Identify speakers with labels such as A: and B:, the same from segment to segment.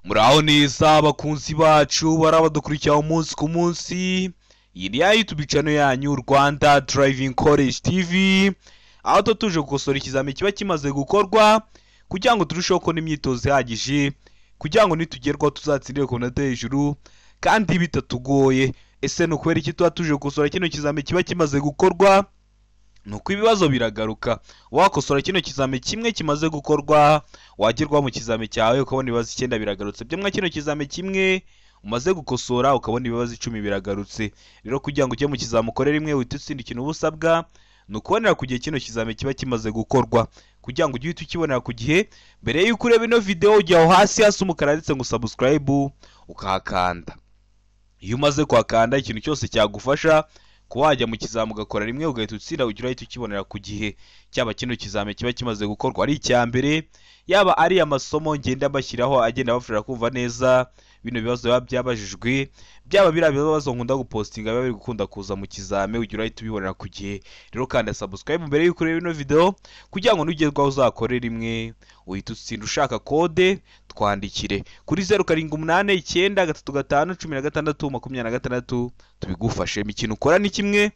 A: Muraho neza abakunzi bacu barabadukurikira umunsi ku munsi. Iyi ni ya YouTube channel yanyu Rwanda Driving College TV, aho tuje gukosora ikizami kiba kimaze gukorwa kugira ngo turusheho kubona imyitozo ihagije, kugira ngo nitugerwaho tuzatsindire ku manota hejuru kandi bitatugoye. Ese ni ukubera iki tuba tuje gukosora kino kizami kiba kimaze gukorwa? Nuko ibibazo biragaruka. Wakosora kino kizami kimwe kimaze gukorwa, wagerwa mu kizami cyawe ukabona ibibazo 9 biragarutse. Byamwa kino kizami kimwe umaze gukosora ukabona ibibazo 10 biragarutse. Rero kugira ngo ujye mu kizami ukore rimwe uhite utsinda ikintu ubusabwa, nukubonera ku gihe kino kizami kiba kimaze gukorwa, kugira ngo ujye uhita ukibonera ku gihe. Mbere y'uko ureba ino video ujya aho hasi hasi umukara handitse ngo subscribe ukahakanda. Iyo umaze kuhakanda ikintu cyose cyagufasha kuba wajya mu kizami ugakora rimwe ugahita utsinda, ujya urahita ukibonera ku gihe. Cyaba kino kizami kiba kimaze gukorwa ari icya mbere, yaba ari amasomo ngenda bashyiraho agenda abafasha kumva neza bino bibazo biba byabajijwe, byaba biriya bibazo nkunda gupostinga biba biri gukunda kuza mu kizami, ujya urahita ubibonera ku gihe. Rero kanda subscribe mbere y'uko ureba ino video kugira ngo nugerwaho uzakore rimwe uhita utsinda. Ushaka kode twandikire kuri 0789 35 16 26 tubigufashe. Imikino ukora ni kimwe,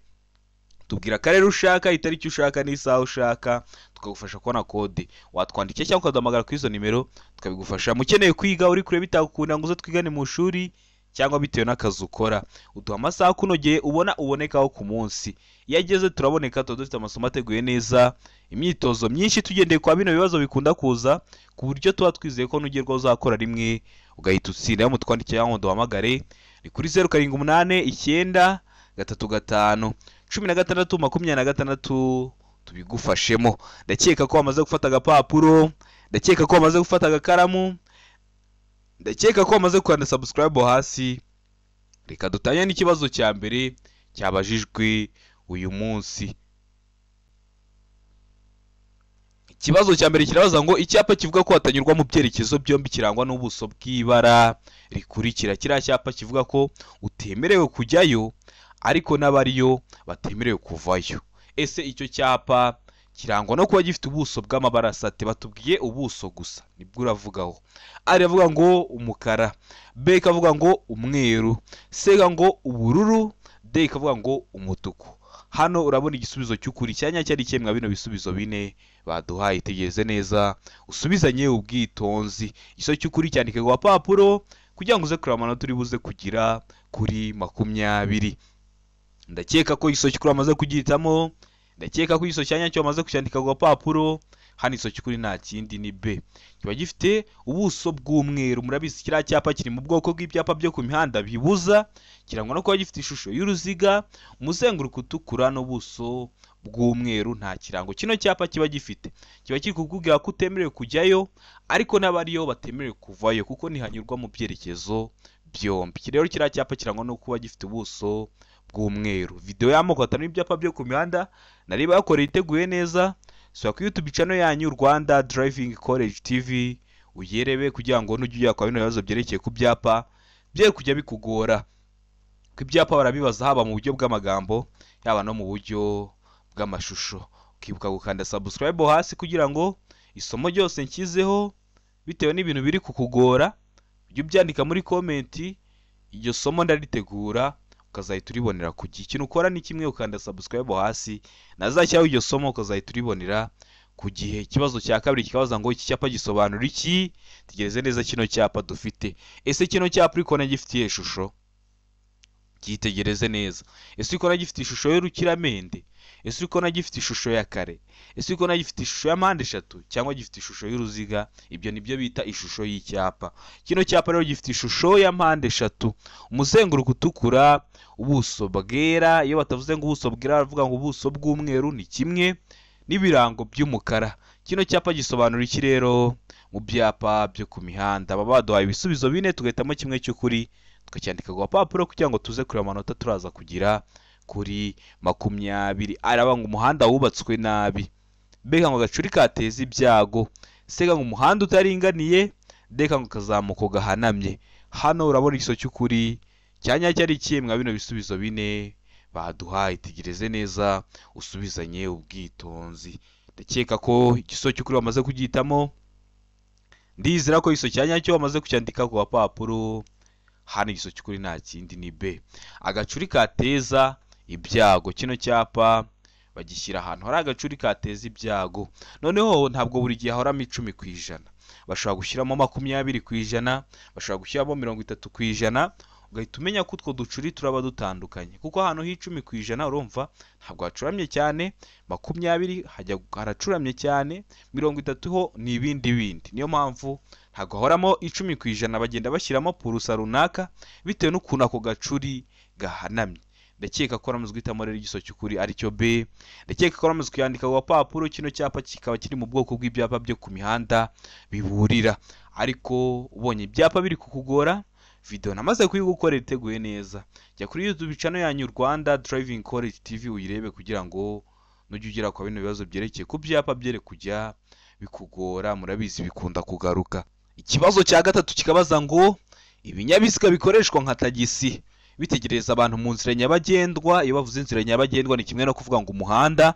A: tubwira akarere ushaka, itariki ushaka n'isaha ushaka, tukagufasha kubona kode. Watwandikiye cyangwa ukaduhamagara kuri izo nimero tukabigufasha. Mukeneye kwiga uri kure bitagukunda ngo uze twigane mu shuri cyangwa bitewe n'akazi ukora, uduha amasaha akunogeye ubona ubonekaho ku munsi. Iyo ageze turaboneka, tuba dufite amasomo ateguye neza, imyitozo myinshi tugendeye kwa bino bibazo bikunda kuza, ku buryo tuba twizeye ko nugerwaho uzakora rimwe ugahita utsinda. Mutwandikiye cyangwa duhamagare ni kuri 0789 35 16 26 tubigufashemo. Ndakeka ko wamaze gufata agapapuro, ndakeka ko wamaze gufata agakaramu, ndakeka ko wamaze kwandika subscribe hasi. Reka dutanye n'ikibazo cya mbere cyabajijwe uyu munsi. Ikibazo cya mbere kirabaza ngo icyapa kivuga ko hatanyurwa mu byerekezo byombi kirangwa n'ubuso bw'ibara rikurikira. Kiriya cyapa kivuga ko utemerewe kujyayo ariko n'abariyo batemerewe kuvayo. Ese icyo cyapa kirangwa no kuba gifite ubuso bw'amabara asate? Batubwiye ubuso gusa nibwo uravugaho. A iravuga ngo umukara, B ikavuga ngo umweru, C ikavuga ngo ubururu, D ikavuga ngo umutuku. Hano urabona igisubizo cy'ukuri cyanya cyari cyemwa bino bisubizo bine baduhaye. Itegereze neza usubizanye ubwitonzi. Igisubizo cy'ukuri cyandike ku papuro kugira ngo uze kureba amanota uri buze kugira kuri 20. Ndakeka ko igisubizo cy'ukuri amaze kugihitamo, ndakeka ko igisubizo cyanya cyo amaze kucyandika ku papuro. Hano igisubizo cy'ukuri nta kindi ni B, kiba gifite ubuso bw'umweru. Murabizi kiriya cyapa kiri mu bwoko bw'ibyapa byo ku mihanda bibuza, kirangwa no kuba gifite ishusho y'uruziga, umuzenguruko utukura n'ubuso bw'umweru. Nta kirango kino cyapa kiba gifite, kiba kiri kukubwira ko utemerewe kujyayo ariko n'abariyo batemerewe kuvayo kuko ntihanyurwa mu byerekezo byombi. Rero kiriya cyapa kirangwa no kuba gifite ubuso bw'umweru. Video y'amoko atanu y'ibyapa byo ku mihanda nari bakoreye iteguye neza. Sura ku YouTube channel yanyu Rwanda Driving College TV uyerebe kugira ngo nujye ujya kwa bino bibazo byerekeye ku byapa bye kujya bikugora. Ku ibyapa barabibaza haba mu buryo bw'amagambo yaba no mu buryo bw'amashusho. Ukibuka gukanda subscribe hasi kugira ngo isomo ryose nshyizeho bitewe n'ibintu biri kukugora ujye ubyandika muri comment, iryo somo ndaritegura ukazahita uribonera ku gihe. Ikintu ukora ni kimwe, ukanda subscribe hasi, nazashyiraho iryo somo ukazahita uribonera ku gihe. Ikibazo cya kabiri kikabaza ngo iki cyapa gisobanura iki? Tegereze neza kino cyapa dufite. Ese kino cyapa uri kubona gifite ishusho? Cyitegereze neza. Ese uri kubona gifite ishusho y'urukiramende? Ese uri kubona gifite ishusho ya kare? Ese uri kubona gifite ishusho ya mpande eshatu cyangwa gifite ishusho y'uruziga? Ibyo nibyo bita ishusho y'icyapa. Kino cyapa rero gifite ishusho ya mpande eshatu, umuzenguruko utukura, ubuso bwera. Iyo batavuze ngo ubuso bwera baravuga ngo ubuso bw'umweru ni kimwe n'ibirango by'umukara. Kino cyapa gisobanura iki rero mu byapa byo ku mihanda? Baba baduhaye ibisubizo bine tugahitamo kimwe cy'ukuri tukacyandika ku gapapuro kugira ngo tuze kureba amanota turaza kugira kuri 20. Araba ngo umuhanda wubatswe nabi, B ngo agacuri kateza ibyago, C ngo umuhanda utaringaniye, D ngo kazamuko gahanamye. Hano urabona igisubizo cy'ukuri cyanya cyari kimwe bino bisubizo bine baduhaye. Itegereze neza usubizanye ubwitonzi. Ndakeka ko igisubizo cy'ukuri bamaze kugihitamo. Ndizera ko igiso cya nyacyo wamaze kucyandika ku gapapuro. Hano igiso cy'ukuri nta kindi ni B, agacuri kateza ibyago. Kino cyapa bagishyira ahantu hari agacuri kateza ibyago. Noneho ntabwo buri gihe hahoramo 10%, bashobora gushyiramo 20%, bashobora gushyiramo 30%, ugahita umenya ko utwo ducuri turaba dutandukanye, kuko ahantu h'10% urumva ntabwo hacuramye cyane, 20 hajya haracuramye cyane, 30 ho ni ibindi bindi. Niyo mpamvu ntabwo hahoramo 10%, bagenda bashyiramo purusa runaka bitewe n'ukuntu ako gacuri gahanamye. Ndakeka ko waramaze guhitamo rero igiso cy'ukuri aricyo B. Ndakeka ko waramaze kuyandika ku gapapuro. Kino cyapa kikaba kiri mu bwoko bw'ibyapa byo ku mihanda biburira. Ariko ubonye ibyapa biri kukugora, video namaze kuyigukorera iteguye neza. Jya kuri YouTube channel yanyu Rwanda Driving College TV uyirebe, kugira ngo nujya ugera kwa bino bibazo byerekeye ku byapa byere kujya bikugora, murabizi bikunda kugaruka. Ikibazo cya gatatu kikabaza ngo ibinyabiziga bikoreshwa nka tagisi bitegereza abantu mu nzira nyabagendwa. Iyo bavuze inzira nyabagendwa ni kimwe no kuvuga ngo umuhanda.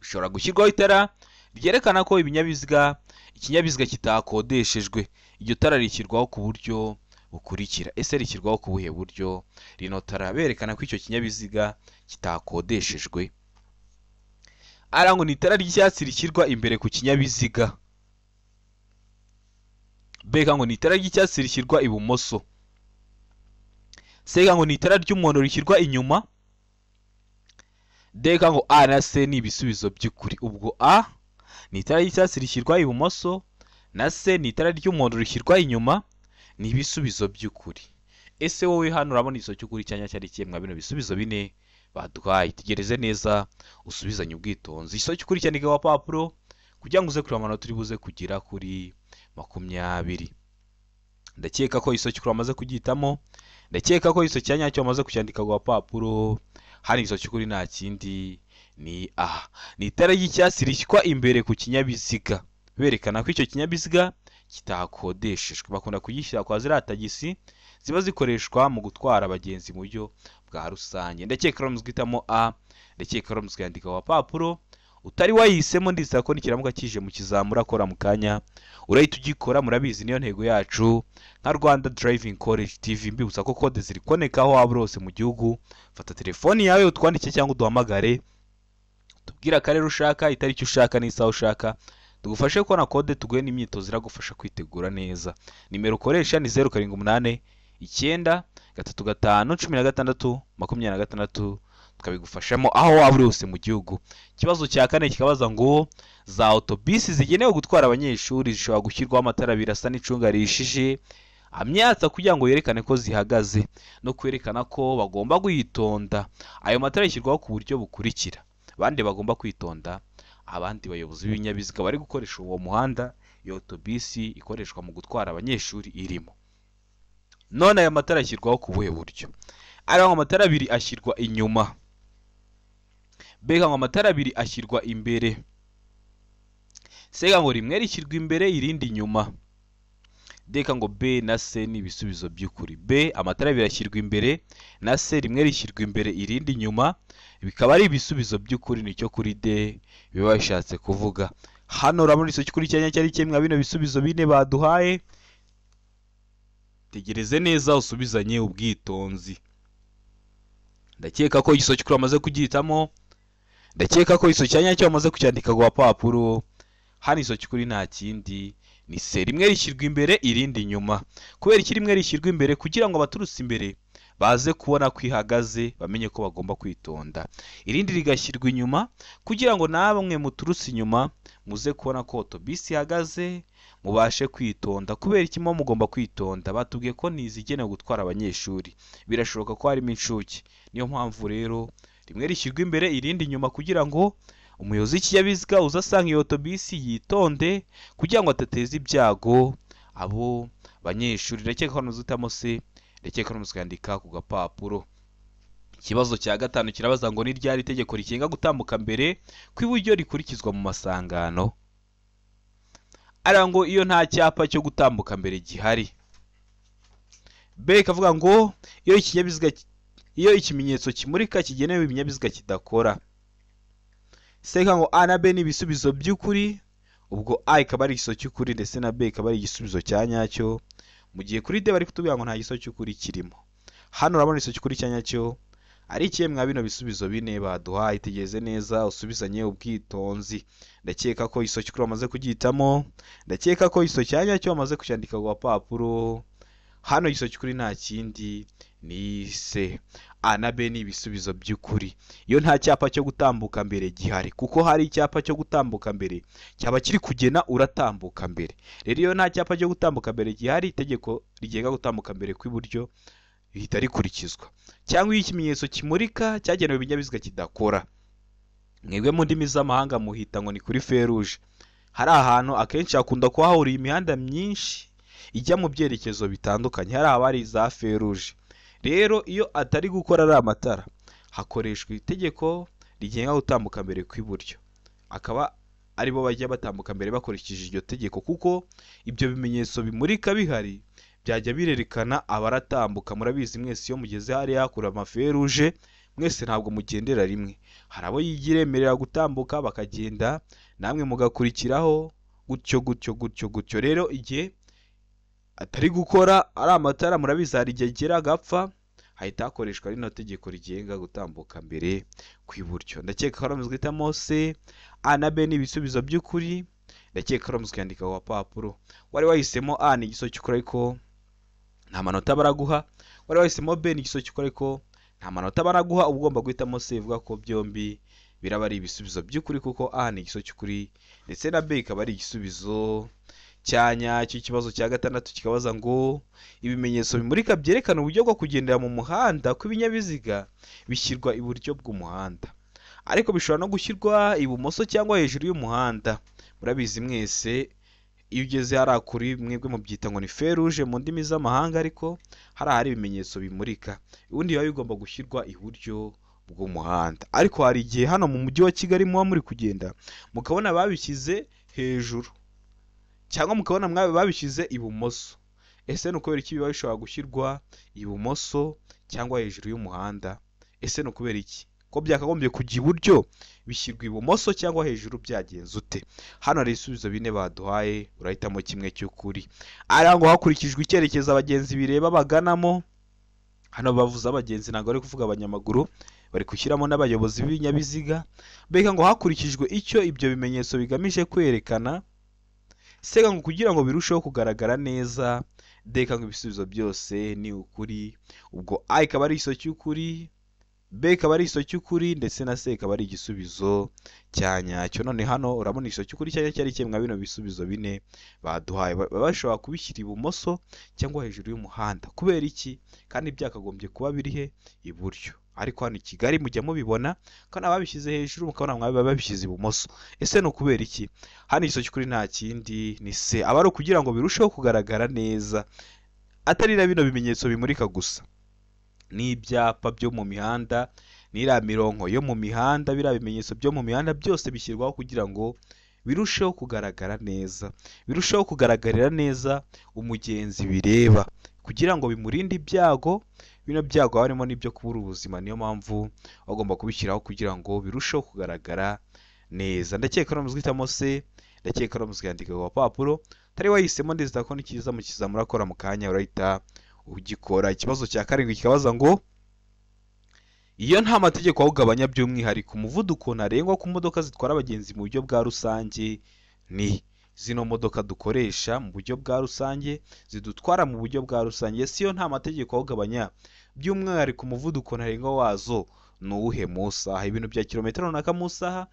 A: Ushobora gushyirwaho itara ryerekana ko ikinyabiziga kitakodeshejwe. Iryo tara rishyirwaho ku buryo bukurikira. Ese rishyirwaho ku buhe buryo rino tara berekana ko icyo kinyabiziga kitakodeshejwe? Ara ngo ni itara ry'icyatsi rishyirwa imbere ku kinyabiziga. B ngo ni itara ry'icyatsi rishyirwa ibumoso. C ngo ni itara ry'umuhondo rishyirwa inyuma. D ngo A na C ni ibisubizo by'ukuri. Ubwo A ni itara ry'icyatsi rishyirwa ibumoso na C ni itara ry'umuhondo rishyirwa inyuma, ni ibisubizo by'ukuri. Ese wowe hano urabona igiso cy'ukuri cyanya cyari kiye mwa bino bisubizo bine baduhaye? Tegereze neza usubizanye ubwitonzi. Igiso cy'ukuri cyandika ku gapapuro kugira ngo uze kureba amanota uri buze kugira kuri 20. Ndakeka ko igiso cy'ukuri wamaze kugihitamo. Ndakeka ko igiso cya nyacyo wamaze kucyandika ku gapapuro. Hano igiso cy'ukuri nta kindi ni A. Ni itara ry'icyatsi rishyirwa imbere ku kinyabiziga, berekana ko icyo kinyabiziga kitakodeshejwe. Bakunda kugishyira kwa ziriya tagisi ziba zikoreshwa mu gutwara abagenzi mu buryo bwa rusange. Ndakeka ko guhitamo A. Ndakeka ko kuyandika ku gapapuro. Utari wayihisemo ndizera ko nikiramuka kije mu kizamura akora mu kanya urahita ugikora. Murabizi niyo ntego yacu nka Rwanda Driving College TV. Mbibutsa ko kode ziri kuboneka aho waba hose mu gihugu. Fata telefoni yawe utwandike cyangwa uduhamagare, tubwire akarere ushaka, itariki ushaka n'isaha ushaka, tugufashe kubona kode, tuguhe n'imyitozo iragufasha kwitegura neza. Nimero ukoresha ni 0 7 8 9 3 5 16 26, tukabigufashamo aho waba uri hose mu gihugu. Ikibazo cya kane kikabaza ngo za autobisi zigenewe gutwara abanyeshuri zishobora gushyirwaho amatara abiri asa n'icunga rihishije amyatsa kugira ngo yerekane ko zihagaze no kwerekana ko bagomba kwitonda. Ayo matara yashyirwaho ku buryo bukurikira: bande bagomba kwitonda, abandi bayobozi b'ibinyabiziga bari gukoresha uwo muhanda iyo autobisi ikoreshwa mu gutwara abanyeshuri irimo. None ayo matara ashyirwaho ku buhe buryo? Ari amatara abiri ashyirwa inyuma. B ngo amatara abiri ashyirwa imbere. C ngo rimwe rishyirwa imbere irindi inyuma. D ngo B na C ni ibisubizo by'ukuri. B amatara abiri ashyirwa imbere na C rimwe rishyirwa imbere irindi inyuma, bikaba ari ibisubizo by'ukuri. Nicyo kuri D biba bishatse kuvuga. Hano urabona igiso cy'ukuri cyanya cyari kimwe bino bisubizo bine baduhaye. Tegereze neza usubizanye ubwitonzi. Ndakeka ko igiso cy'ukuri wamaze kugihitamo. Ndakeka ko igiso cya nyacyo wamaze kucyandika ku gapapuro. Hano igiso cy'ukuri nta kindi ni C, rimwe rishyirwa imbere irindi inyuma. Kubera iki rimwe rishyirwa imbere? Kugira ngo abaturutse imbere baze kubona ko ihagaze, bamenye ko bagomba kwitonda. Irindi rigashyirwa inyuma kugira ngo namwe muturutse inyuma muze kubona ko otobisi ihagaze, mubashe kwitonda. Kubera iki mo mugomba kwitonda? Batubwiye ko nizigenewe gutwara abanyeshuri, birashoboka ko harimo inshuke. Niyo mpamvu rero rimwe rishyirwa imbere irindi inyuma, kugira ngo umuyobozi w'ikinyabiziga uza asanga iyo otobisi yitonde, kugira ngo adateza ibyago abo banyeshuri. Ndakeka ko nuzitamo C. Ndakeka ko nuzandika ku gapapuro. Ikibazo cya gatanu kirabaza ngo ni ryari itegeko rigenga gutambuka mbere kw'iburyo rikurikizwa mu masangano? Ara ngo iyo nta cyapa cyo gutambuka mbere gihari. B kavuga ngo iyo ikimenyetso kimurika kigenewe ibinyabiziga kidakora. C ngo A na B ni ibisubizo by'ukuri. Ubwo A ikaba ari igisubizo cy'ukuri ndetse na B ikaba ari igisubizo cya nyacyo, mu gihe kuri D bari kutubwira ngo nta gisubizo cy'ukuri kirimo. Hano urabona igisubizo cy'ukuri cya nyacyo ari ikihe mwa bino bisubizo bine baduhaye? Itegereze neza usubizanye ubwitonzi. Ndakeka ko igisubizo cy'ukuri wamaze kugihitamo, ndakeka ko igisubizo cya nyacyo wamaze kucyandika ku gapapuro. Hano igisubizo cy'ukuri nta kindi ni C. A na B ni ibisubizo by'ukuri. Iyo nta cyapa cyo gutambuka mbere gihari, kuko hari icyapa cyo gutambuka mbere cyaba kiri kugena uratambuka mbere. Rero iyo nta cyapa cyo gutambuka mbere gihari, itegeko rigenga gutambuka mbere kw'iburyo rihita rikurikizwa. Cyangwa iyo ikimenyetso kimurika cyagenewe ibinyabiziga kidakora, mwebwe mu ndimi z'amahanga muhita ngo ni kuri feruje. Hari ahantu akenshi hakunda kuba hahuriye imihanda myinshi ijya mu byerekezo bitandukanye, hari abari za feruje. Rero iyo atari gukora ari amatara, hakoreshwa itegeko rigenga gutambuka mbere kw'iburyo, akaba aribo bajya batambuka mbere bakurikije iryo tegeko, kuko ibyo bimenyetso bimurika bihari byajya birerekana abaratambuka. Murabizi mwese iyo mugeze hariya kure amaferuje, mwese ntabwo mugendera rimwe, hari abo yigiremerera gutambuka bakagenda, namwe mugakurikiraho gutyo gutyo gutyo gutyo. Rero igihe atari gukora ari amatara, murabizi hari igihe agera agapfa, hahita hakoreshwa rino tegeko rigenga gutambuka mbere kw'iburyo. Ndakeka ko ari guhitamo C, A na B ni ibisubizo by'ukuri. Ndakeka ko ari kwandika ku gapapuro. Wari wahisemo A ni igisubizo cy'ukuri ariko nta manota baraguha, wari wahisemo B ni igisubizo cy'ukuri ariko nta manota baraguha. Uba ugomba guhitamo C, ivuga ko byombi biraba ari ibisubizo by'ukuri, kuko A ni igisubizo cy'ukuri ndetse na B ikaba ari igisubizo cya nyacyo. Ikibazo cya gatandatu kikabaza ngo ibimenyetso bimurika byerekana uburyo bwo kugendera mu muhanda kw'ibinyabiziga bishyirwa iburyo bw'umuhanda, ariko bishobora no gushyirwa ibumoso cyangwa hejuru y'umuhanda. Murabizi mwese iyo ugeze hariya kuri mwebwe mubyita ngo ni feruje mu ndimi z'amahanga, ariko hari ahari ibimenyetso bimurika, ubundi biba bigomba gushyirwa iburyo bw'umuhanda. Ariko hari igihe hano mu mujyi wa Kigali muba muri kugenda mukabona babishyize hejuru, cyangwa mukabona mwabe babishyize ibumoso. Ese ni ukubera iki biba bishobora gushyirwa ibumoso cyangwa hejuru y'umuhanda? Ese ni ukubera iki ko byakagombye kujya iburyo bishyirwa ibumoso cyangwa hejuru byagenze ute? Hano hari ibisubizo bine baduhaye, urahitamo kimwe cy'ukuri. Ari ngo hakurikijwe icyerekezo abagenzi bireba baganamo. Hano bavuze abagenzi, ntabwo bari kuvuga abanyamaguru, bari gushyiramo n'abayobozi b'ibinyabiziga. Mbega ngo hakurikijwe icyo ibyo bimenyetso bigamije kwerekana, sega ngo kugira ngo birusheho kugaragara neza. Deka ngo ibisubizo byose ni ukuri. Ubwo A ikaba ari igisubizo cy'ukuri, B ikaba ari igisubizo cy'ukuri ndetse na C ikaba ari igisubizo cya nyacyo. None hano urabona igisubizo cy'ukuri cya nyacyo ari kimwe bino bisubizo bine baduhaye. Baba bashobora kubishyira ibumoso cyangwa hejuru y'umuhanda. Kubera iki? Kandi byakagombye kuba biri he? Iburyo. Ariko hano i Kigali mujya mubibona kandi ababishyize hejuru mukabona mwabe babishyize ibumoso. Ese ni ukubera iki? Hano igisubizo cy'ukuri nta kindi ni C. Aba ari ukugira ngo birusheho kugaragara neza, atari na bino bimenyetso bimurika gusa, n'ibyapa byo mu mihanda, n'iriya mirongo yo mu mihanda, biriya bimenyetso byo mu mihanda byose bishyirwaho kugira ngo birusheho kugaragara neza, birusheho kugaragarira neza umugenzi bireba, kugira ngo bimurinde ibyago. Bino byago harimo n'ibyo kubura ubuzima, niyo mpamvu bagomba kubishyiraho kugira ngo birusheho kugaragara neza. Ndakeka ko guhitamo C, ndakeka ko yandika ku gapapuro. Utari wahisemo ndizera ko nikiza mu kizamura murakora mu kanya urahita ugikora. Ikibazo cya karindwi kikabaza ngo iyo nta mategeko awugabanya by'umwihariko umuvuduko ntarengwa ku modoka zitwara abagenzi mu buryo bwa rusange ni zino modoka dukoresha mu buryo bwa rusange, zidutwara mu buryo bwa rusange. Si yo nta mategeko awugabanya by'umwihariko umuvuduko ntarengwa wazo ni uwuhe mu saha? Ibintu bya kilometero runaka mu saha.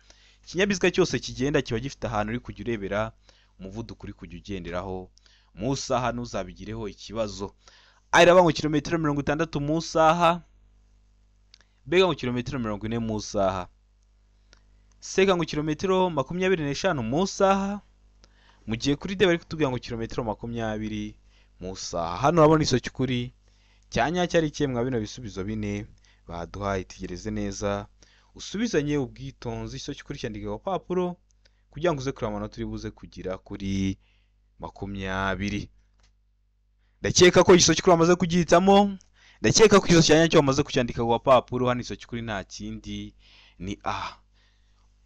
A: Ikinyabiziga cyose kigenda kiba gifite ahantu uri kujya urebera umuvuduko uri kujya ugenderaho mu saha, ntuzabigireho ikibazo. A iraba ngo kilometero 60 mu saha, B ngo kilometero 40 mu saha, C ngo kilometero 25 mu saha, mu gihe kuri D bari kutubwira ngo kilometero 20 mu saha. Hano urabona igisubizo cy'ukuri cya nyacyo ari ikihe mwa bino bisubizo bine baduhaye? Itegereze neza usubizanye ubwitonzi. Igisubizo cy'ukuri cyandika ku gapapuro kugira ngo uze kureba amanota uri buze kugira kuri 20. Ndakeka ko igisubizo cy'ukuri wamaze kugihitamo, ndakeka ko igisubizo cya nyacyo wamaze kucyandika ku gapapuro. Hano igisubizo cy'ukuri nta kindi ni A.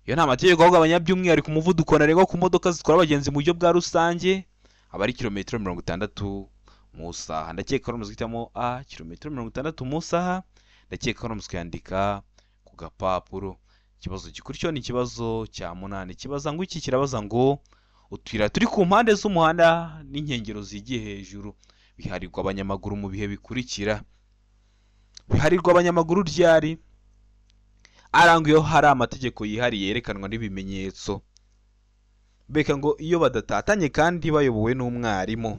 A: Iyo nta mategeko agabanya by'umwihariko umuvuduko ntarengwa ku modoka zitwara abagenzi mu buryo bwa rusange aba ari kilometero 60 mu isaha. Ndakeka ko guhitamo A, kilometero 60 mu isaha. Ndakeka ko kuyandika ku gapapuro. Ikibazo gikurikiyeho ni ikibazo cya 8, kibaza ngo iki? Kirabaza ngo utuyira turi ku mpande z'umuhanda n'inkengero zigiye hejuru biharirwa abanyamaguru mu bihe bikurikira. Biharirwa abanyamaguru ryari? Arangwa iyo hari amategeko yihariye yerekanwa n'ibimenyetso. Beka ngo iyo badatatanye kandi bayobowe n'umwarimu.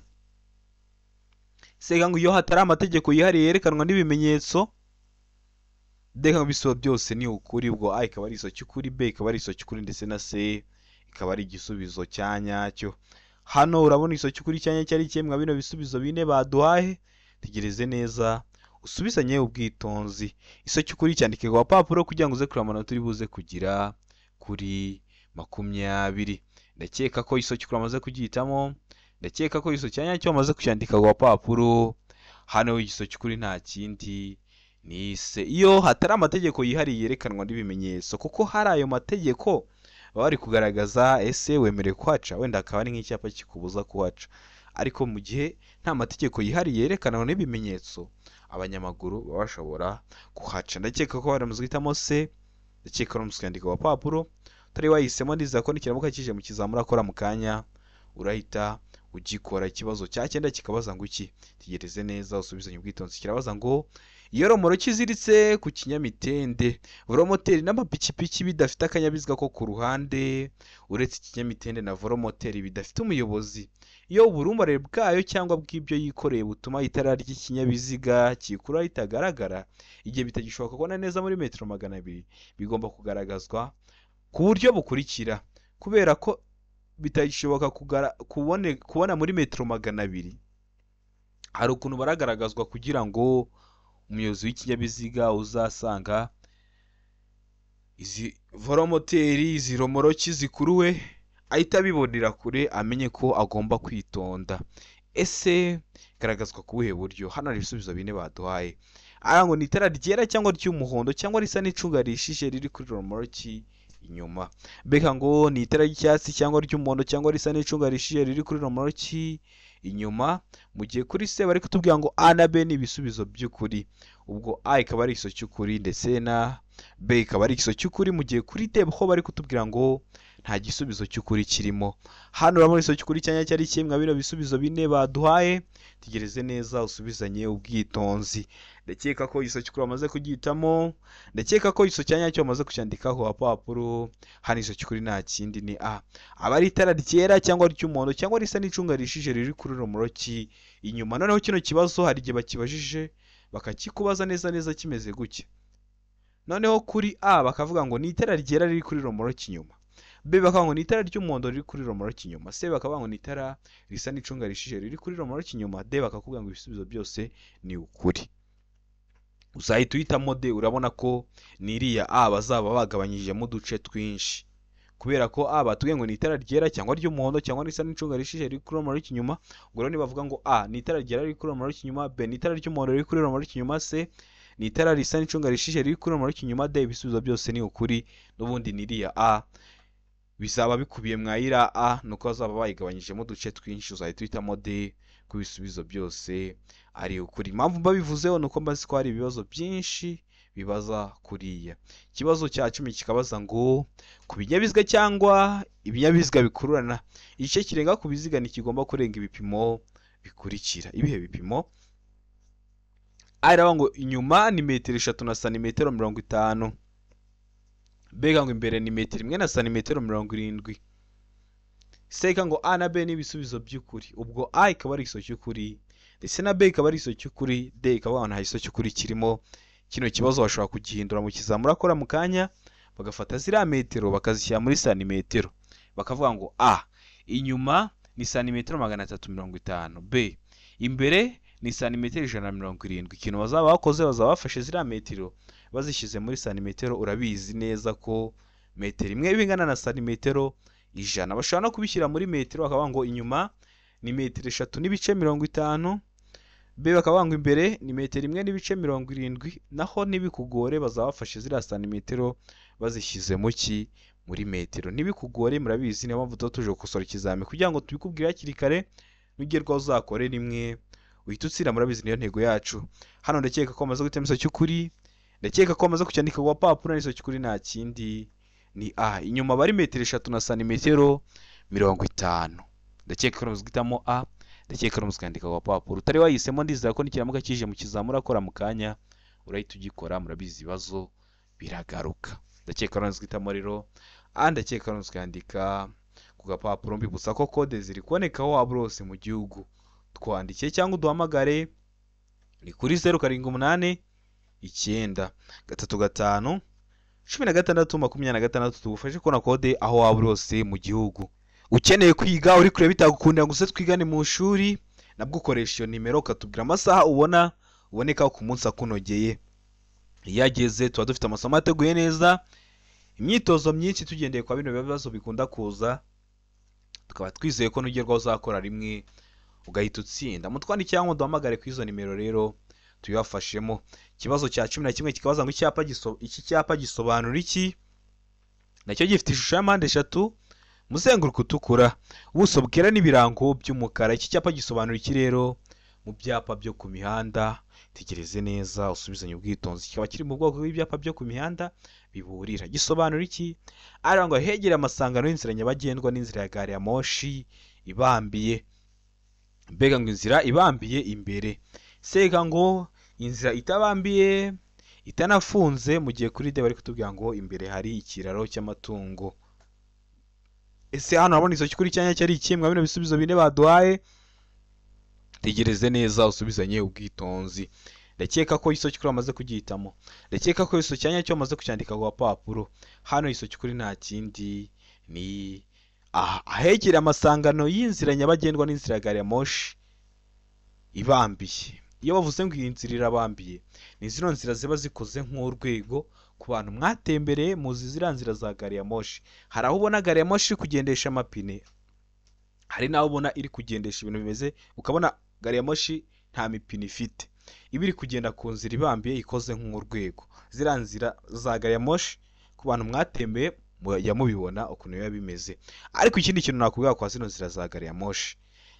A: Seka ngo iyo hatari amategeko yihariye yerekanwa n'ibimenyetso. Deka ngo ibisubizo byose ni ukuri. Ubwo A ikaba ari igisubizo cy'ukuri, B ikaba ari igisubizo cy'ukuri, ndetse na C ikaba ari igisubizo cya nyacyo. Hano urabona igisubizo cy'ukuri cya nyacyo ari kimwe bino bisubizo bine baduhaye. Tegereze neza usubizanye ubwitonzi. Igisubizo cy'ukuri cyandike ku gapapuro kugira ngo uze kureba amanota uri buze kugira kuri 20. Ndakeka ko igisubizo cy'ukuri wamaze kugihitamo. Ndakeka ko igisubizo cya nyacyo wamaze kucyandika ku gapapuro. Hano igisubizo cy'ukuri nta kindi ni se. Iyo hatari amategeko yihariye yerekanwa n'ibimenyetso, kuko hari ayo mategeko baba bari kugaragaza ese wemerewe kuhaca, wenda akaba ari nk'icyapa kikubuza kuhaca. Ariko mu gihe nta mategeko yihariye yerekanwa n'ibimenyetso, abanyamaguru baba bashobora kuhaca. Ndakeka ko bari guhitamo C. Ndakeka ko kwandika ku gapapuro. Utari wahisemo ndizera ko nikiramuka kije mu kizamura akora mu kanya urahita ugikora. Ikibazo cya 9 kikabaza ngo iki? Tegereze neza usubizanye ubwitonzi. Kirabaza ngo iyo romoroki iziritse ku kinyamitende, voromoteri n'amapikipiki bidafite akanyabiziga ko ku ruhande, uretse ikinyamitende na voromoteri bidafite umuyobozi, iyo uburumbare bwayo cyangwa bw'ibyo yikoreye butuma itara ry'ikinyabiziga kikura ritagaragara, igihe bitagishoboka kubona neza muri metero 200, bigomba kugaragazwa ku buryo bukurikira. Kubera ko bitagishoboka kubona muri metero 200, hari ukuntu baragaragazwa kugira ngo umuyobozi w'ikinyabiziga uzasanga izi voromoteri, izi romoroki zikuruwe, ahita abibonera kure amenye ko agomba kwitonda. Ese garagazwa ku buhe buryo? Hano hari ibisubizo bine baduhaye. Ngo ni itara ryera cyangwa ry'umuhondo cyangwa risa n'icunga rishije riri kuri romoroki inyuma. Beka ngo ni itara ry'icyatsi cyangwa ry'umuhondo cyangwa risa n'icunga rishije riri kuri romoroki inyuma. Mu gihe kuri C bari kutubwira ngo A na B ni ibisubizo by'ukuri. Ubwo A ikaba ari igisubizo cy'ukuri ndetse na B ikaba ari igisubizo cy'ukuri. Mu gihe kuri D ho bari kutubwira ngo nta gisubizo cy'ukuri kirimo. Hano urabona igisubizo cy'ukuri cya nyacyo ari kimwe bino bisubizo bine baduhaye. Tegereze neza usubizanye ubwitonzi. Ndakeka ko igisubizo cy'ukuri wamaze kugihitamo. Ndakeka ko igisubizo cya nyacyo wamaze kucyandikaho apapuro. Hano igisubizo cy'ukuri nta kindi ni A. Aba ari itara ryera cyangwa ry'umuhondo cyangwa risa n'icunga rishije riri kuri romoroki inyuma. Noneho kino kibazo hari igihe bakibajije bakakikubaza neza neza kimeze gutya. Noneho kuri A bakavuga ngo ni itara ryera riri kuri romoroki inyuma. B bakavuga ngo ni itara ry'umuhondo riri kuri romoroki inyuma. C bakavuga ngo ni itara risa n'icunga rishije riri kuri romoroki inyuma. D bakakubwira ngo ibisubizo byose ni ukuri. Uzahita uhitamo D. Urabona ko ni iriya A bazaba bagabanyijemo uduce twinshi. Kubera ko A batubwiye ngo ni itara ryera cyangwa ry'umuhondo cyangwa risa n'icunga rishije riri kuri romoroki inyuma. Ubwo rero nibavuga ngo A ni itara ryera riri kuri romoroki inyuma, B ni itara ry'umuhondo riri kuri romoroki inyuma, C ni itara risa n'icunga rishije riri kuri romoroki inyuma, D ibisubizo byose ni ukuri. N'ubundi ni iriya A bizaba bikubiye mwa iriya A, nuko bazaba bayigabanyijemo uduce twinshi. Uzahita uhitamo D ku bisubizo byose ari ukuri. Impamvu mbabivuzeho nuko mbazi ko hari ibibazo byinshi bibaza kuriya. Ikibazo cya 10 kikabaza ngo ku binyabiziga cyangwa ibinyabiziga bikururana, igice kirenga ku biziga ntikigomba kurenga ibipimo bikurikira. Ibihe bipimo? A iravuga ngo inyuma ni metero 3 na santimetero 50. B ngo imbere ni metero 1 na santimetero 70. C ngo A na B ni ibisubizo by'ukuri. Ubwo A ikaba ari igisubizo cy'ukuri ndetse na B ikaba ari igisubizo cy'ukuri, D ikaba nta gisubizo cy'ukuri kirimo. Kino kibazo bashobora kugihindura mu kizamura akora mu kanya, bagafata ziriya metero bakazishyira muri santimetero, bakavuga ngo A inyuma ni santimetero 350, B imbere ni santimetero 170. Ikintu bazaba bakoze, bazaba bafashe ziriya metero bazishyize muri santimetero. Urabizi neza ko metero imwe bingana na santimetero 100. Bashobora no kubishyira muri metero bakavuga ngo inyuma ni metero 3.50, B bakavuga ngo imbere ni metero 1.70. Naho ntibikugore, bazaba bafashe ziriya santimetero bazishyize mu ki? muri metero. Ntibikugore, murabizi niyo mpamvu tuba tuje gukosora ikizami kugira ngo tubikubwire hakiri kare, nugerwaho uzakore rimwe uhita utsinda, murabizi niyo ntego yacu. Hano ndakeka ko wamaze guhitamo igisubizo cy'ukuri, ndakeka ko wamaze kucyandika ku gapapuro. Igisubizo cy'ukuri nta kindi ni A, inyuma bari metero 3 na santimetero 50. Ndakeka ko wamaze guhitamo A, ndakeka ko wamaze kwandika ku gapapuro. Utari wahisemo ndizera ko nikiramuka kije mu kizami urakora mu kanya urahita ugikora, murabizi ibibazo biragaruka. Ndakeka ko wamaze guhitamo rero A, ndakeka ko wamaze kwandika ku gapapuro. Mbibutsa ko kode ziri kuboneka aho waba uri hose mu gihugu, twandikiye cyangwa uduhamagare ni kuri 0 7 8 9 3 5 16 26, tugufashe kubona kode aho waba uri hose mu gihugu. Ukeneye kwiga uri kureba bitagukundira ngo uze twigane mu ishuri, nabwo ukoresha iyo nimero ukatubwira amasaha ubona uboneka ku munsi akunogeye. Iyo ageze tuba dufite amasomo ateguye neza, imyitozo myinshi tugendeye kwa bino bibazo bikunda kuza, tukaba twizeye ko nugerwaho uzakora rimwe ugahita utsinda. Mutwandikire cyangwa duhamagare ku izo nimero rero tubibafashemo. Ikibazo cya 11 kikabaza ngo iki cyapa gisobanura iki? Nacyo gifite ishusho ya mpande 3, umuzenguruko utukura, ubuso bwera n'ibirango by'umukara. Iki cyapa gisobanura iki rero mu byapa byo ku mihanda? Tegereze neza usubizanye ubwitonzi. Kikaba kiri mu bwoko bw'ibyapa byo ku mihanda biburira. Gisobanura iki? Arangwa hegera amasangano y'inzira nyabagendwa n'inzira ya gari ya moshi ibambiye. Mbega ngo inzira ibambiye imbere, seka ngo inzira itabambiye itanafunze, mu gihe kuri D bari kutubwira ngo imbere hari ikiraro cy'amatungo. Ese hano urabona izo cy'ukuri cyanya cyari iki? Mwa bino bisubizo bine baduhaye, tegereze neza usubizanye ubwitonzi. Ndakeka ko iso cy'ukuri wamaze kugihitamo, ndakeka ko iso cyanya cyo wamaze kucyandika ku gapapuro. Hano iso cy'ukuri nta kindi ni ahegera amasangano y'inzira nyabagendwa n'inzira ya gari ya moshi ibambiye. Iyo bavuze ngo iyi nzira irabambiye, ni zino nzira ziba zikoze nk'urwego. Ku bantu mwatembereye muzi ziriya nzira za gari ya moshi, hari aho ubona gari ya moshi iri kugendesha amapine, hari n'aho ubona iri kugendesha ibintu bimeze, ukabona gari ya moshi nta mipine ifite, iba iri kugenda ku nzira ibambiye ikoze nk'urwego. Ziriya nzira za gari ya moshi ku bantu mwatembeye mujya mubibona ukuntu biba bimeze. Ariko ikindi kintu nakubwira kwa zino nzira za gari ya moshi,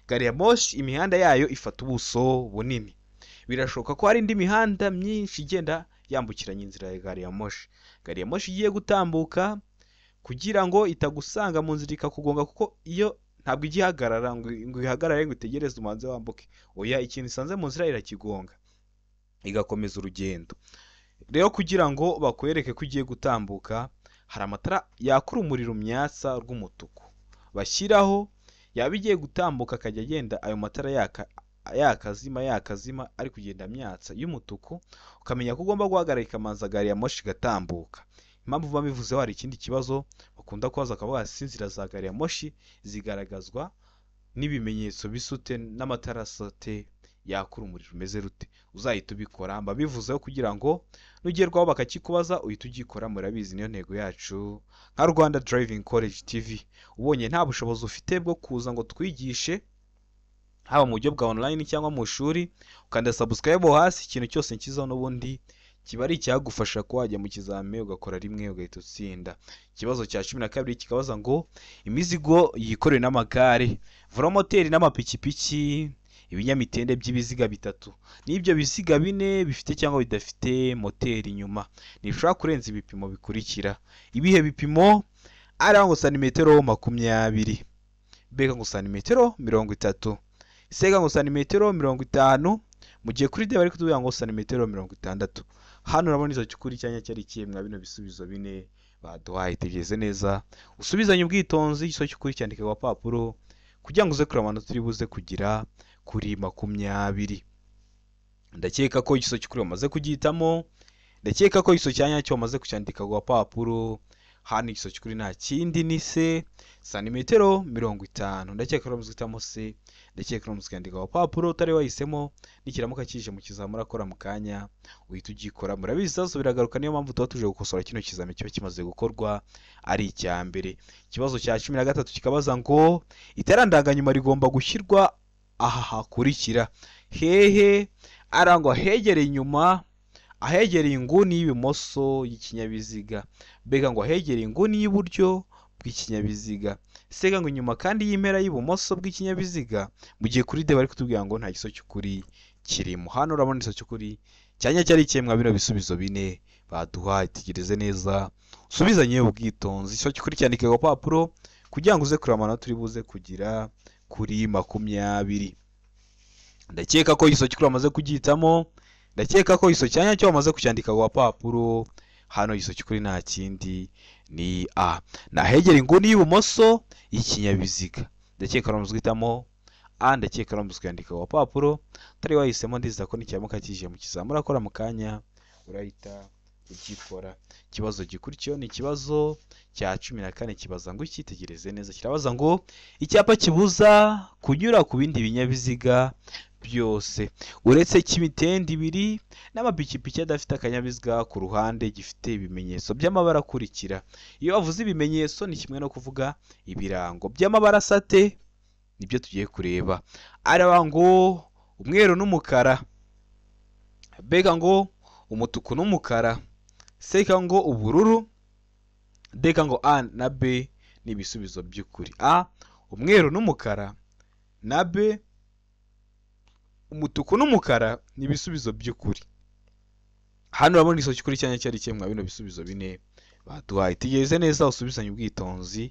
A: gari ya moshi imihanda yayo ifata ubuso bunini. Birashoboka ko hari indi mihanda myinshi igenda yambukiranya inzira ya gari ya moshi. Gari ya moshi igiye gutambuka kugira ngo itagusanga mu nzira ikakugonga, kuko iyo ntabwo ijya ihagarara ngo ihagarare ngo itegereze umanze wambuke. Oya, ikintu isanze mu nzira irakigonga igakomeza urugendo. Rero kugira ngo bakwereke ko ugiye gutambuka, hari amatara yaka urumuri rumyatsa rw'umutuku bashyiraho, yaba igiye gutambuka akajya agenda ayo matara yaka yakazima yakazima ari kugenda myatsa y'umutuku, ukamenya ko ugomba guhagarika amanza gari ya moshi igatambuka. Impamvu babivuzeho hari ikindi kibazo bakunda kubaza, akavuga si inzira za gari ya moshi zigaragazwa n'ibimenyetso bisute n'amatara asate yaka urumuri rumeze rute? Uzahita ubikora. Mbabivuzeho kugira ngo nugerwaho bakakikubaza uhite ugikora. Murabizi niyo ntego yacu nka Rwanda Driving College TV. Ubonye nta bushobozi ufite bwo kuza ngo twigishe haba mu buryo bwa online cyangwa mu ishuri, ukanda subscribe hasi, ikintu cyose nkizaho n'ubundi kiba ari icyagufasha kuba wajya mu kizami ugakora rimwe ugahita utsinda. Ikibazo cya 12 kikabaza ngo imizigo yikorewe n'amagare, velomoteri n'amapikipiki, ibinyamitende by'ibiziga 3 n'ibyo biziga 4 bifite cyangwa bidafite moteri inyuma, ntibishobora kurenza ibipimo bikurikira. Ibihe bipimo? Ari ngo santimetero 20, mbega ngo santimetero 30, sega ngo santimetero 50, mu gihe kuri D bari kutubwira ngo santimetero 60. Hano urabona izo cy'ukuri cyanya cyari ikihe mwa bino bisubizo bine baduhaye? Tegereze neza usubizanye ubwitonzi, igiso cy'ukuri cyandike ku gapapuro kugira ngo uze kureba amanota uri buze kugira kuri 20. Ndakeka ko igiso cy'ukuri wamaze kugihitamo, ndakeka ko igiso cya nyacyo wamaze kucyandika ku gapapuro. Hano igiso cy'ukuri nta kindi ni se santimetero 50. Ndakeka ko wamaze guhitamo se, ndakeka ko wamaze kucyandika ku gapapuro. Utari wahisemo nikiramuka kije mu kizami urakora mu kanya uhita ugikora. Murabizi ibibazo biragaruka, niyo mpamvu tuba tuje gukosora kino kizami kiba kimaze gukorwa ari icya mbere. Ikibazo cya 13 kikabaza ngo itara ndanganyuma rigomba gushyirwa aha hakurikira. Hehe? Arangwa hegereye inyuma ahegereye inguni y'ibumoso y'ikinyabiziga, B ngo ahegereye inguni y'iburyo bw'ikinyabiziga, C ngo inyuma kandi y'impera y'ibumoso bw'ikinyabiziga, mu gihe kuri D bari kutubwira ngo nta giso cy'ukuri kirimo. Hano urabona igiso cy'ukuri cyanya cyari ikihe bino bisubizo bine baduhaye. Tegereze neza usubizanye ubwitonzi. Igiso cy'ukuri cyandike ku gapapuro kugira ngo uze kureba amanota turi buze kugira kuri 20. Ndakeka ko igiso cy'ukuri wamaze kugihitamo, ndakeka ko igiso cya nyacyo wamaze kucyandika ku gapapuro. Hano igiso cy'ukuri nta kindi ni A, nahegera inguni y'ibumoso y'ikinyabiziga. Ndakeka wamaze guhitamo A, ndakeka wamaze kuyandika ku gapapuro. Utari wahisemo ndizera ko nikiramuka kije mu kizamini urakora mu kanya urahita ugikora. Ikibazo gikurikiyeho ni ikibazo cya 14 kibaza ngo icyitegereze neza. Kirabaza ngo icyapa kibuza kunyura ku bindi binyabiziga byose uretse cy'imitende ibiri n'amapikipiki adafite akanyabiziga ku ruhande gifite ibimenyetso by'amabara akurikira. Iyo bavuze ibimenyetso ni kimwe no kuvuga ibirango by'amabara asate, nibyo tugiye kureba. Araba ngo umweru n'umukara, B ngo umutuku n'umukara, C ngo ubururu, D ngo A na B ni ibisubizo by'ukuri. A umweru n'umukara na B umutuku n'umukara ni ibisubizo by'ukuri. Hano urabona igiso cy'ukuri cyanya cyari ikihe bino bisubizo bine baduhaye. Tegereze neza usubizanye ubwitonzi.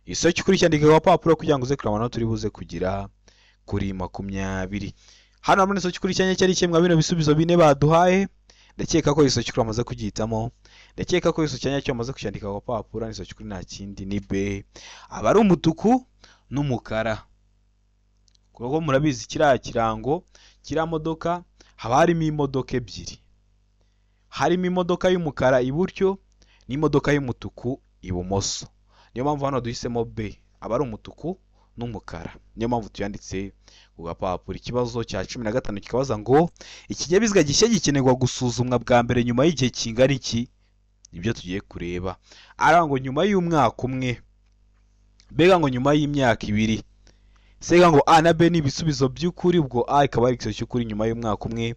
A: Igiso cy'ukuri cyandike ku gapapuro kugira ngo uze kureba amanota turi buze kugira kuri 20. Hano urabona igiso cy'ukuri cyanya cyari ikihe bino bisubizo bine baduhaye. Ndakeka ko igiso cy'ukuri wamaze kugihitamo, ndakeka ko igiso cya nyacyo wamaze kucyandika ku gapapuro. Igiso cy'ukuri nta kindi ni B, aba ari umutuku n'umukara. Kuko murabizi kiriya kirango kiriya modoka haba harimo imodoka ebyiri, harimo imodoka y'umukara iburyo n'imodoka y'umutuku ibumoso. Niyo mpamvu hano duhisemo B, aba ari umutuku n'umukara, niyo mpamvu tuyanditse ku gapapuro. Ikibazo cya 15 kikabaza ngo ikinyabiziga gishya gikenerwa gusuzumwa bwa mbere nyuma y'igihe kingana iki? Nibyo tugiye kureba. Ara ngo nyuma y'umwaka umwe, B ngo nyuma y'imyaka ibiri, C ngo A na B ni ibisubizo by'ukuri. Ubwo A ikaba ari igisubizo cy'ukuri nyuma y'umwaka umwe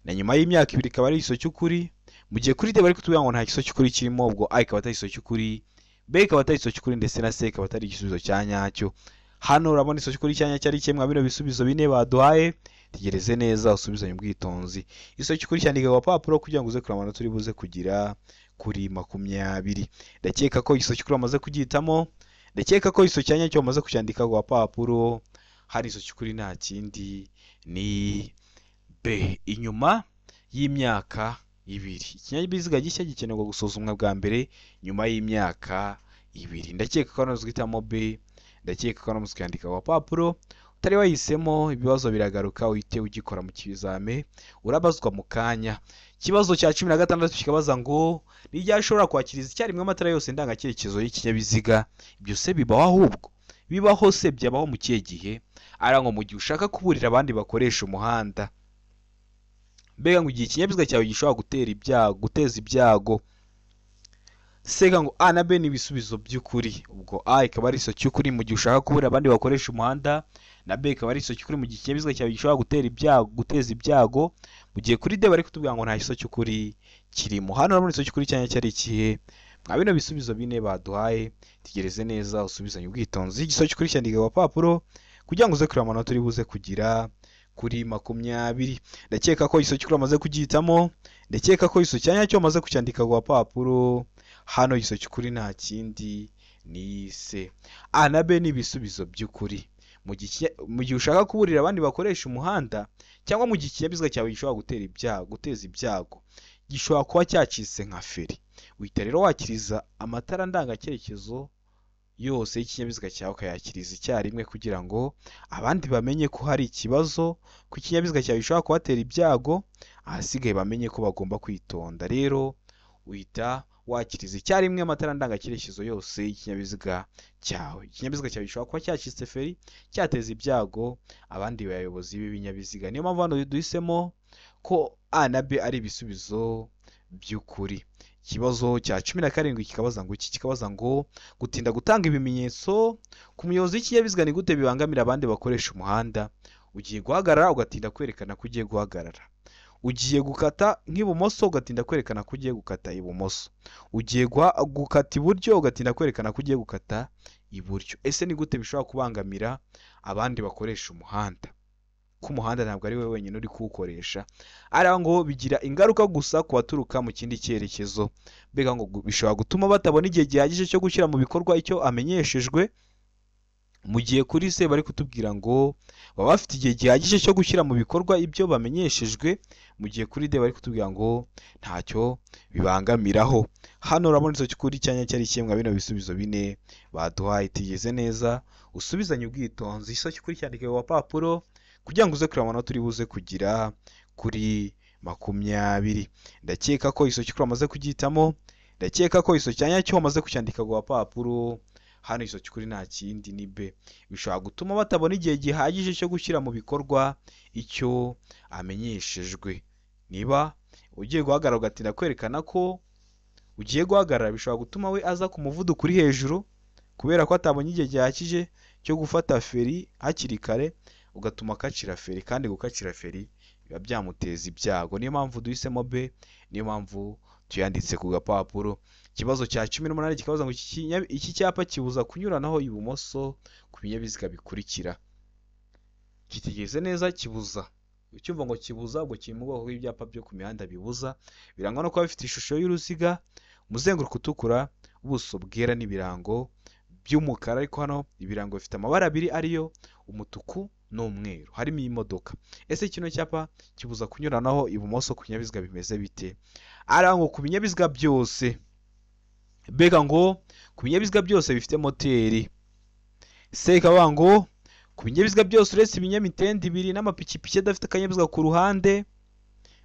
A: na nyuma y'imyaka ibiri ikaba ari igisubizo cy'ukuri, mu gihe kuri D bari kutubwira ngo nta gisubizo cy'ukuri kirimo. Ubwo A ikaba atari igisubizo cy'ukuri, B ikaba atari igisubizo cy'ukuri ndetse na C ikaba atari igisubizo cya nyacyo. Hano urabona igisubizo cy'ukuri cya nyacyo ari ikihe bino bisubizo bine baduhaye. Tegereze neza usubizanye ubwitonzi. Igisubizo cy'ukuri cyandike ku gapapuro kugira ngo uze kureba amanota turi buze kugira kuri 20. Ndakeka ko igisubizo cy'ukuri wamaze kugihitamo, ndakeka ko igiso cya nyacyo wamaze kucyandika ku gapapuro. Hari igisubizo cy'ukuri nta kindi ni B, inyuma y'imyaka ibiri. Ikinyabiziga gishya gikenerwa gusuzumwa bwa mbere nyuma y'imyaka ibiri. Ndakeka ko hano guhitamo B, ndakeka ko hano kuyandika ku gapapuro. Utari wahisemo ibibazo biragaruka uhite ugikora mu kizame urabazwa mu kanya. Ikibazo cya 16 kikabaza ngo ni ryari ushobora kwakiriza icyarimwe amatara yose ndangacyerekezo y'ikinyabiziga? Ibyo se bibaho? Ahubwo bibaho se byabaho mu kihe gihe? Ara ngo mu gihe ushaka kuburira abandi bakoresha umuhanda, mbega ngo igihe ikinyabiziga cyawe gishobora gutera ibyago, guteza ibyago. C ngo A na B ni ibisubizo by'ukuri. Ubwo A ikaba ari igisubizo cy'ukuri mu gihe ushaka kuburira abandi bakoresha umuhanda, na B ikaba ari igisubizo cy'ukuri mu gihe ikinyabiziga cyawe gishobora gutera ibyago, guteza ibyago, mu gihe kuri D bari kutubwira ngo nta gisubizo cy'ukuri kirimo. Hano urabona igisubizo cy'ukuri cyanya cyari ikihe mwa bino bisubizo bine baduhaye? Tegereze neza usubizanye ubwitonzi. Igisubizo cy'ukuri cyandike ku gapapuro kugira ngo uze kureba amanota uri buze kugira kuri 20. Ndakeka ko igisubizo cy'ukuri wamaze kugihitamo, ndakeka ko igisubizo cya nyacyo wamaze kucyandika ku gapapuro. Hano igisubizo cy'ukuri nta kindi ni C. A na B ni ibisubizo by'ukuri. Mu gihe ushaka kuburira abandi bakoresha umuhanda cyangwa mu gihe ikinyabiziga cyawe gishobora gutera ibyago, guteza ibyago, gishobora kuba cyacitse nka feri, uhita rero wakiriza amatara ndangacyerekezo yose y'ikinyabiziga cyawe ukayakiriza icyarimwe kugira ngo abandi bamenye ko hari ikibazo ku kinyabiziga cyawe gishobora kubatera ibyago, ahasigaye bamenye ko bagomba kwitonda. Rero uhita wakiriza icyarimwe amatara ndangacyerekezo yose y'ikinyabiziga cyawe. Ikinyabiziga cyawe gishobora kuba cyacitse feri, cyateza ibyago abandi bayobozi b'ibinyabiziga. Niyo mpamvu hano duhisemo ko A na B ari ibisubizo by'ukuri. Ikibazo cya 17 kikabaza ngo iki? Kikabaza ngo gutinda gutanga ibimenyetso ku muyobozi w'ikinyabiziga ni gute bibangamira abandi bakoresha umuhanda? Ugiye guhagarara ugatinda kwerekana ko ugiye guhagarara. Ugiye gukata nk'ibumoso ugatinda kwerekana ko ugiye gukata ibumoso, ugiye gukata iburyo ugatinda kwerekana ko ugiye gukata iburyo. Ese ni gute bishobora kubangamira abandi bakoresha umuhanda? Ko umuhanda ntabwo ari we wenyine uri kuwukoresha, ari ngo bigira ingaruka gusa ku baturuka mu kindi cyerekezo. Mbega ngo bishobora gutuma batabona igihe gihagije cyo gushyira mu bikorwa icyo amenyeshejwe, mu gihe kuri se bari kutubwira ngo baba bafite igihe gihagije cyo gushyira mu bikorwa ibyo bamenyeshejwe, mu gihe kuri de bari kutubwira ngo ntacyo bibangamiraho. Hano urabona icyo cy'ukuri cyanya cyari kimwe bino bisubizo bine baduhaye. Tigeze neza usubizanye ubwitonzi iso cy'ukuri cyandike ku papuro kugira ngo uze kureba amanota uri buze kugira kuri 20. Ndakeka ko iso cy'ukuri wamaze kugihitamo, ndakeka ko iso cyanya cyo wamaze kucyandika ku papuro. Hano iso cy'ukuri nta kindi ni B. Bishobora gutuma batabona igihe gihagije cyo gushyira mu bikorwa icyo amenyeshejwe. Niba ugiye guhagarara ugatinda kwerekana ko ugiye guhagarara, bishobora gutuma we aza ku muvuduko uri hejuru kubera ko atabonye igihe gihagije cyo gufata feri hakiri kare, ugatuma akacira feri, kandi gukacira feri biba byamuteza ibyago. Niyo mpamvu duhisemo B, niyo mpamvu tuyanditse ku gapapuro. Ikibazo cya 18 kikabaza ngo iki cyapa kibuza kunyuranaho ibumoso ku binyabiziga bikurikira. Kitigeze neza kibuza. Ucyumva ngo kibuza, ubwo kiri mu bwoko bw'ibyapa byo ku mihanda bibuza, birangwa no kuba bifite ishusho y'uruziga, umuzenguruko utukura, ubuso bwera n'ibirango by'umukara, ariko hano ibirango bifite amabara abiri ariyo umutuku n'umweru, harimo imodoka. Ese kino cyapa kibuza kunyuranaho ibumoso ku binyabiziga bimeze bite? Arango ku binyabiziga byose, mbega ngo ku binyabiziga byose bifite moteri. Se ikaba ngo ku binyabiziga byose uretse ibinyamitende ibiri n'amapikipiki adafite akanyabiziga ku ruhande.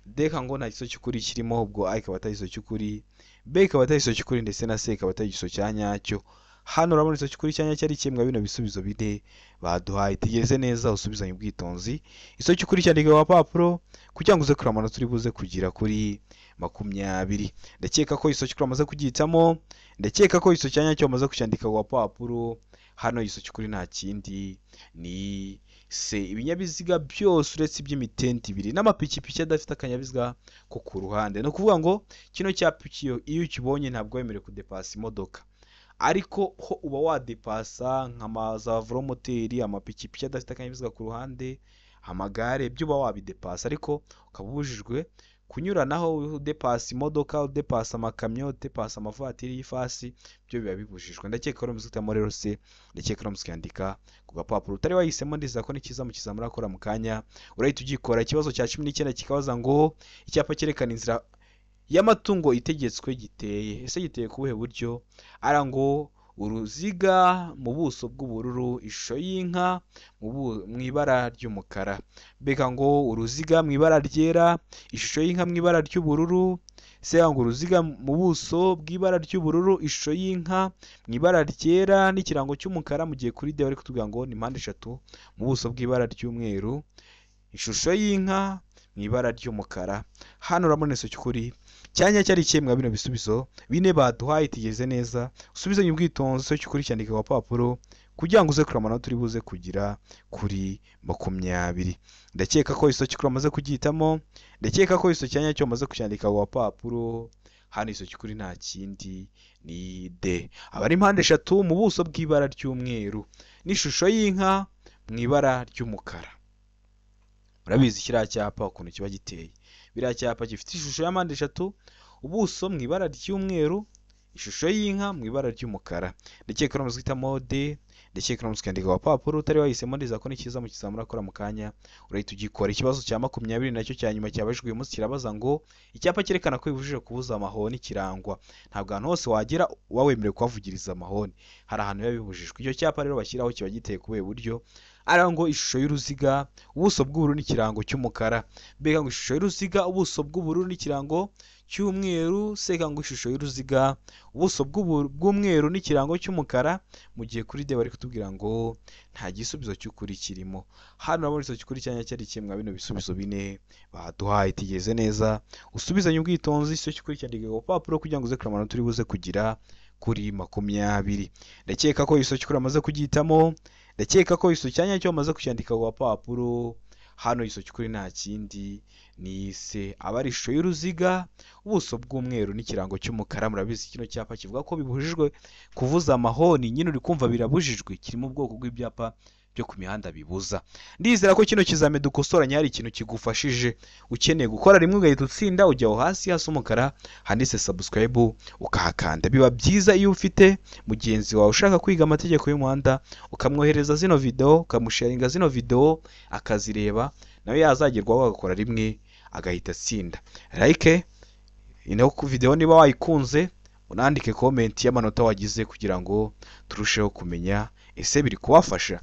A: D ngo nta giso cy'ukuri kirimo, ubwo A ikaba atari igiso cy'ukuri, B ikaba atari igiso cy'ukuri, ndetse na C ikaba atari igiso cya nyacyo. Hano urabona igiso cy'ukuri cya nyacyo ari kimwe bino bisubizo bine baduhaye. Tegereze neza usubizanye ubwitonzi. Igiso cy'ukuri cyandike ku papuro kugira ngo uze kureba amanota uri buze kugira kuri 20. Ndakeka ko igiso cy'ukuri wamaze kugihitamo, ndakeka ko igiso cya nyacyo wamaze kucyandika ku papuro. Hano igiso cy'ukuri nta kindi ni C. Ibinyabiziga byose uretse iby'imitende ibiri n'amapikipiki adafite akanyabiziga ko ku ruhande. Ni ukuvuga ngo kino cyapa iyo ukibonye ntabwo wemerewe kudepasa imodoka, ariko ho uba wadepasa nka za velomoteri, amapikipiki adafite akanyabiziga ku ruhande, amagare, byo uba wabidepasa, ariko ukaba ubujijwe kunyuranaho udepasa imodoka, udepasa amakamyo, udepasa amavatiri y'ifasi, byo biba bibujijwe. Ndakeka ko muzitamo rero se, ndakeka ko muzikandika ku gapapuro. Utari wahisemo ndizera ko nikiza mu kizamura akora mu kanya urahita ugikora. Ikibazo cya 19 kikabaza ngo icyapa cyerekana inzira y'amatungo itegetswe giteye. Ese giteye ku buhe buryo? Ara ngo uruziga mu buso bw'ubururu, ishusho y'inka mu ibara ry'umukara. Mbega ngo uruziga mu ibara ryera, ishusho y'inka mu ibara ry'ubururu. Se ngo uruziga mu buso bw'ibara ry'ubururu, ishusho y'inka mu ibara ryera n'ikirango cy'umukara, mu gihe kuri D bari kutubwira ngo ni mpande eshatu mu buso bw'ibara ry'umweru, ishusho y'inka mu ibara ry'umukara. Hano urabona igiso cy'ukuri cyanya cyari kimwe bino bisubizo bine baduhaye. Tigeze neza usubizanye ubwitonzi igiso cy'ukuri cyandika ku papuro kugira ngo uze kureba amanota uri buze kugira kuri 20. Ndakeka ko igiso cy'ukuri wamaze kugihitamo, ndakeka ko igiso cyanya cyo wamaze kucyandika ku papuro. Hano igiso cy'ukuri nta kindi ni D. Aba ari mpande eshatu mu buso bw'ibara ry'umweru n'ishusho y'inka mu ibara ry'umukara. Urabizi kiriya cyapa ukuntu kiba giteye. Biriya cyapa gifite ishusho ya mpande eshatu, ubuso mu ibara ry'umweru, ishusho y'inka mu ibara ry'umukara. Ndakeka ko muzitamo D, ndakeka ko muzikandika ku papuro. Utari wahisemo ndizera ko nikiza mu kizamura akora mu kanya urahita ugikora. Ikibazo cya 20 nacyo cya nyuma cyabajijwe uyu munsi kirabaza ngo icyapa cyerekana ko bibujijwe kubuza amahoni kirangwa. Ntabwo ahantu hose wagera uba wemerewe kuhavugiriza amahoni, hari ahantu biba bibujijwe. Icyo cyapa rero bashyiraho kiba giteye ku buhe buryo? Ari ngo ishusho y'uruziga, ubuso bw'ubururu n'ikirango cy'umukara. Mbega ngo ishusho y'uruziga, ubuso bw'ubururu n'ikirango cy'umweru. Seka ngo ishusho y'uruziga, ubuso bw'umweru n'ikirango cy'umukara, mu gihe kuri D bari kutubwira ngo nta gisubizo cy'ukuri kirimo. Hano urabona igiso cy'ukuri cyanya cyari kimwe bino bisubizo bine baduhaye. Tigeze neza usubizanye ubwitonzi igiso cy'ukuri cyandike ku papuro kugira ngo uze kureba amanota uri buze kugira kuri 20. Ndakeka ko igiso cy'ukuri wamaze kugihitamo, ndakeka ko igiso cyanya cyo wamaze kucyandika ku papuro. Hano igiso cy'ukuri nta kindi ni se, aba ari ishusho y'uruziga, ubuso bw'umweru n'ikirango cy'umukara. Murabizi kino cyapa kivuga ko bibujijwe kuvuza amahoni, nyine uri kumva birabujijwe, kiri mu bwoko bw'ibyapa byo ku mihanda bibuza. Ndizera ko kino kizame dukosoranye hari ikintu kigufashije. Ukeneye gukora rimwe ugahita utsinda, ujya aho hasi hasa umukara handitse subscribe ukahakanda. Biba byiza iyo ufite mugenzi wawe ushaka kwiga amategeko y'umuhanda, ukamwohereza zino video, ukamusharinga zino video akazireba, nawe yazagerwaho agakora rimwe agahita atsinda. Like ino video niba wayikunze, unandike comment y'amanota wagize kugira ngo turusheho kumenya ese biri kubafasha.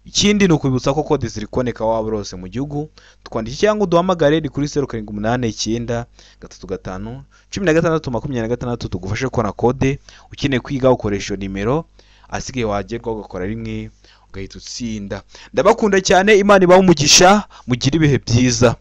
A: Ikindi ni ukubibutsa ko kode ziri kuboneka waba hose mu gihugu, twandike cyangwa uduhamagare ni kuri 0789 35 16 26, tugufashe kubona kode. Ukeneye kwiga ukoresha iyo nimero, asigaye wagerwaho ugakora rimwe ugahita utsinda. Ndabakunda cyane, Imana ibahe umugisha, mugire ibihe byiza.